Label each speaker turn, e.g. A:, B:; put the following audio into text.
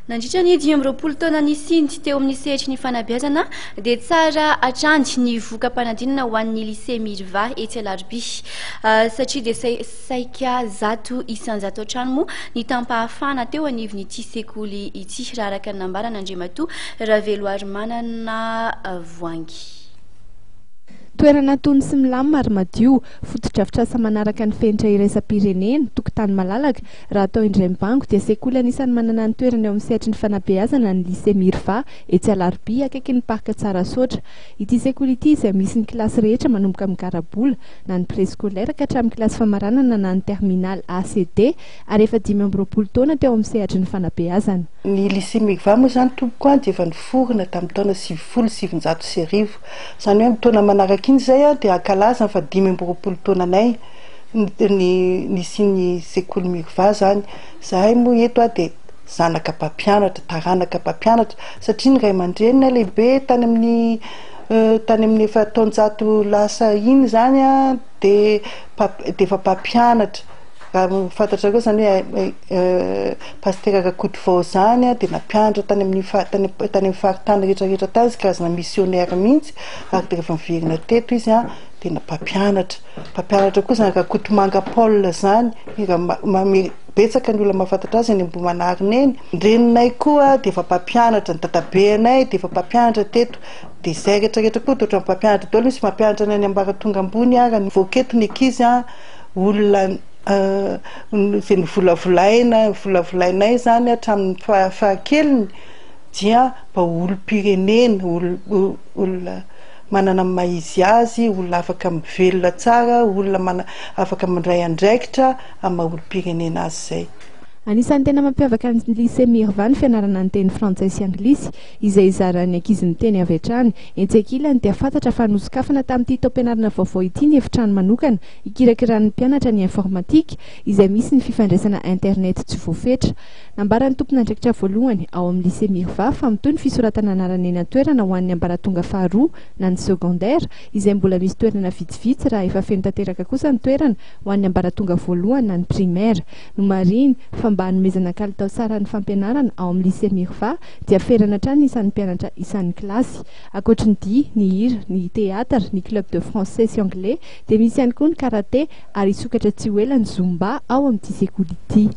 A: Nandritra ny 25 taona nisiany teo amin'ny sehatry ny fanabeazana dia tsara hatrany ny voka-panadinana ho an'ny Lycée Mirva etsy Alarobia satria dia saika 100% hatrany moa ny tampahafahana teo anivon'ity sekoly ity raha araka ny nambaran'Andriamatoa Raveloarimanana Voahangy.
B: Toerana tony sy milamina ary madio, fotodrafitrasa manaraka ny fenitra iraisam-pirenena, tokotany malalaka, raha atao indray mibango dia sekoly anisan'ny manana ny toerany eo amin'ny sehatry ny fanabeazana ny Lycée Mirva etsy Alarobia akaikin'ny Parc Tsarasaotra. Ity sekoly ity izay misy ny kilasy rehetra manomboka amin'ny garabola na ny préscolaire ka hatramin'ny kilasy famaranana na ny terminale A sy D ary efa 25 taona teo amin'ny sehatry ny fanabeazana.
C: Ny Lycée Mirva moa izany tompoko dia efa niforona tamin'ny taona 1990. Izany hoe amin'ny taona manaraka iny izay dia hankalaza ny faha 25 taonanay ny nisian'ny sekoly Mirva izany. Izahay moa eto dia zanaka mpampianatra, taranaka mpampianatra satria ny ray aman-dreninay lehibe tany amin'ny tany amin'ny efa taonjato lasa iny izany dia dia efa mpampianatra. Raha fantatrareo izany hoe Pasitera Rakotovao izany dia nampianatra tany amin'ny tany tany amin'ny faritany rehetra rehetra tany izy, karazana missionnaire mihitsy, ary dia rehefa niverina teto izy dia mpampianatra. Mpampianatra koa izany Rakotomanga Paul izany, betsaka ny olona mahafantatra azy any Ambohimanarina eny. Ny reninay koa dia efa mpampianatra, ny dadabeanay dia efa mpampianatra teto. Dia izay rehetra rehetra koa dia ohatran'ny mpampianatra daholo, misy mampianatra ny any ambaratonga ambony ary, mivoaka eto ny ankizy olona izay novolavolaina, novolavolainay izany hatramin'ny fahakeliny dia mba ho olom-pirenena, olona manana ny maha izy azy, olona afaka mivelona tsara, olona mana- afaka mandray andraikitra amin'ny maha olom-pirenena azy izay.
B: Anisan'ny tena mampiavaka ny Lycée Mirva ny fianarana ny teny frantsay sy anglisy, izay izaran'ny ankizy miteny avy hatrany. Etsy ankilany dia fantatra fa nosokafana tamin'ity taom-pianarana vaovao ity ny efitrano manokana Ikirakiran'ny mpianatra ny informatika, izay misy ny fifandraisana internet tsy voafetra. Nambaran'ny tompon'andraikitra voalohany ao amin'ny Lycée Mirva fa mitohy ny fisoratana anarana eny an-toerana ho an'ny ambaratonga faharoa na ny secondaire, izay mbola misy toerana vitsivitsy raha efa feno tanteraka kosa ny toerana ho an'ny ambaratonga voalohany na ny primaire. Nomarihiny fa mba hanomezana kalitao tsara ny fampianarana ao amin'ny Lycée Mirva dia ferana hatrany ny isan'ny mpianatra isan'ny kilasy. Ankoatry ny dihy, ny hira, ny teatra, ny club de français sy anglais dia misy ihany koa ny karate ary hisokatra tsy ho ela ny zumba ao amin'ity sekoly ity.